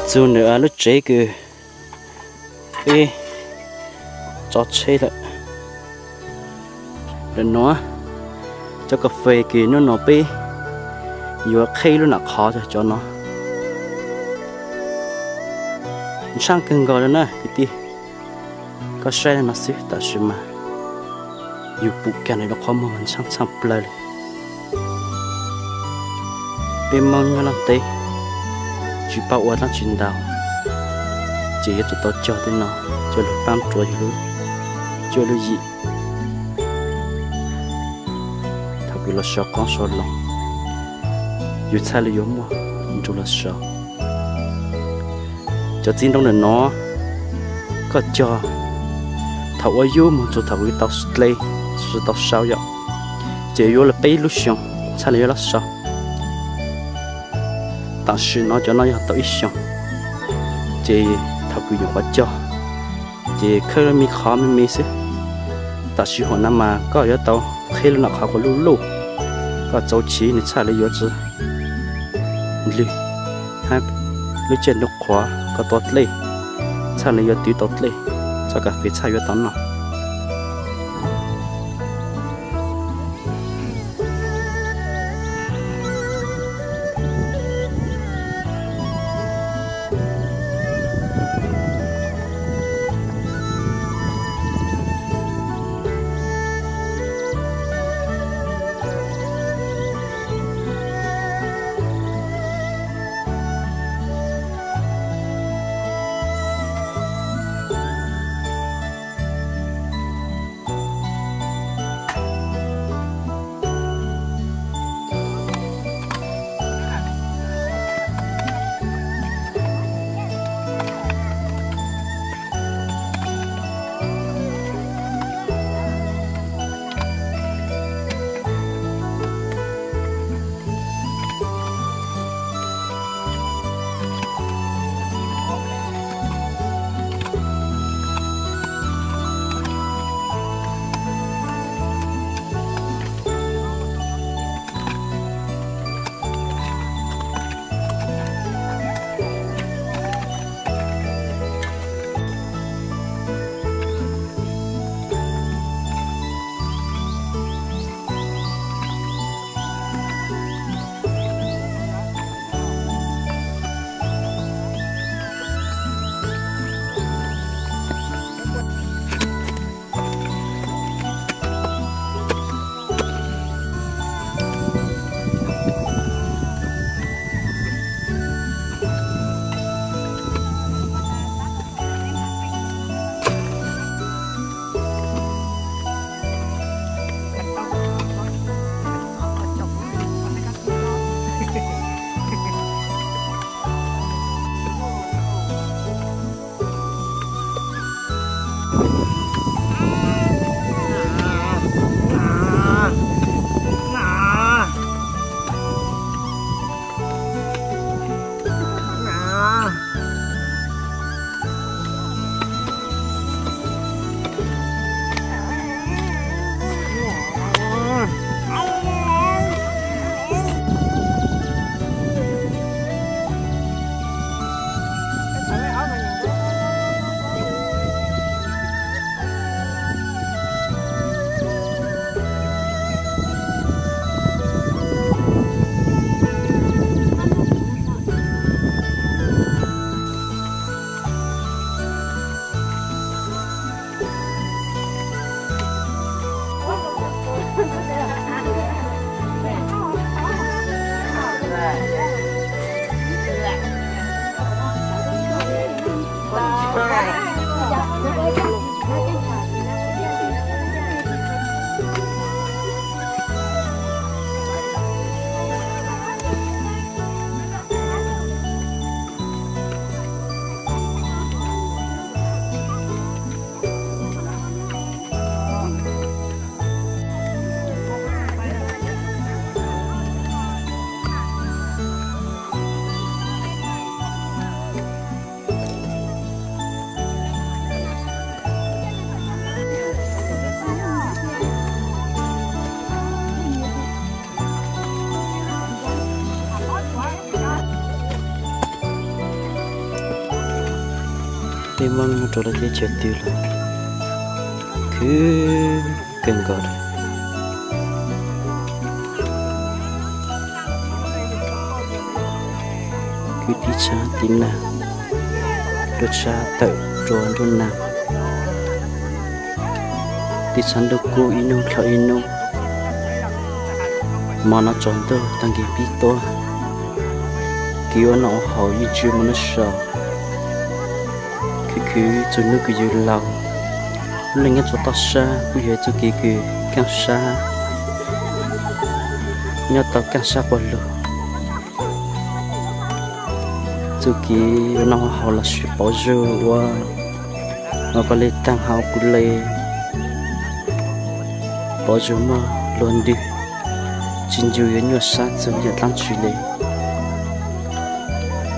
Txug ntawm lub tsev kws peb tso tsheb lawm. Ntawm no cov kas fes kws hnub no peb yuav qheb lub nam qhov cov no. Ntshaaj kawg nkaus le na kwv tij. Koj saib no xwb tab sis mas yus pum kag ntawm lub qhov muag mas ntshaaj tshaj plawg li. Peb Moob nyob Laaj Teb tsis paub ua dlaab tsi ntau, ces yuav tsum tau cog tej no coj lug paab rua yug lub cuab lub yim. Thaum kws los sau qoob sau loo, yus txhaj le yuav muaj nrug los sau. Cov txiv ntoo ntawm no koj cog thaum ua yub moog txug thaum kws tau dle, tsis tau sau yom, ces yuav lug peb lub xyoo txhaj le yuav lug sau. Tam sim no cov no yog tau ib xyoo, ces thaum kws nyuam qhuav cog ces khawb lub me qhov me me xwb. Tam sim huam no mas koj yuav tau qheb lub nam qhov kom luj luj, koj txaus chiv nws txhaj le yuav tsi ndlwg, hab lub caij ntuj qhuav koj tua dlej txhaj le yuav twv tau dlej, txoj kas fes txhaj yuav tau noj. Peb Hmoob nyob rau lawv teb chaws twg los khwv kawg nkaus li. Khwv tib tshab tib nag, rua tshab tawm rua nruab nag, tib tshab ntuj kub ib hnub dlhau ib hnub. Hmo no tsaus ntuj tag nkees pib tuaj, kev ua noj ua haus yeej tsis muaj hnub so. Khwv khwv txug hnub kws yug laus, lub neej nyob rua toj sab kuj yog txuj kev kws kaaj sab, nyob tau kaaj sab quas lug. Txuj kev ua noj ua haus los sis pauv zug ua, ua koj le taag hauv kuv le, pauv zug muaj luag ntwg, tsis ncu yuav nyuaj sab txug yaam dlaab tsi le.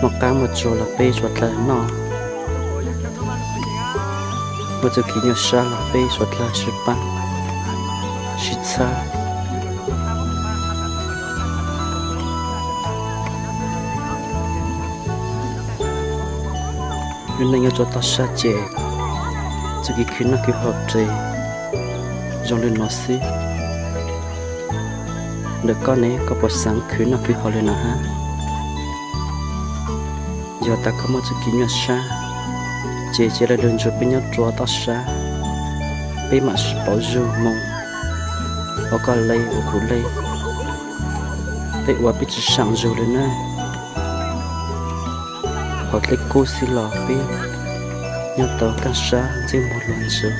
Muaj qaab muaj tsuag los peb suav dlawg noj, muaj txuj kev nyuaj sab los peb suav dlawg sib paab sib txhawb. Lub neej nyob rua toj sab ces txuj kev khwv noj khwv haus ces zoo le nuav xwb. Ntawm koj ne, koj puas xaav khwv noj khwv haus le nuav hab? Yog tas koj muaj txuj kev nyuaj sab, ces cia le lug nrug peb nyob rua toj sab, peb maam sib pauv zug moog, ua koj le ua kuv le, peb ua peb tsi saam zug le na. Hauv dlej kub xwb los peb nyob tau kaaj sab ntxwg muag luag ntxhi.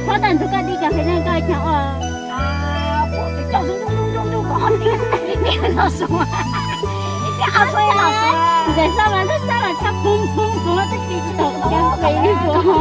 Koj tau nrog koj di kas fes ne koj chaw os. Ntawm xab mas lub xab mas tshaj phoov phoov phoov twb tsis tau kas fes li puas.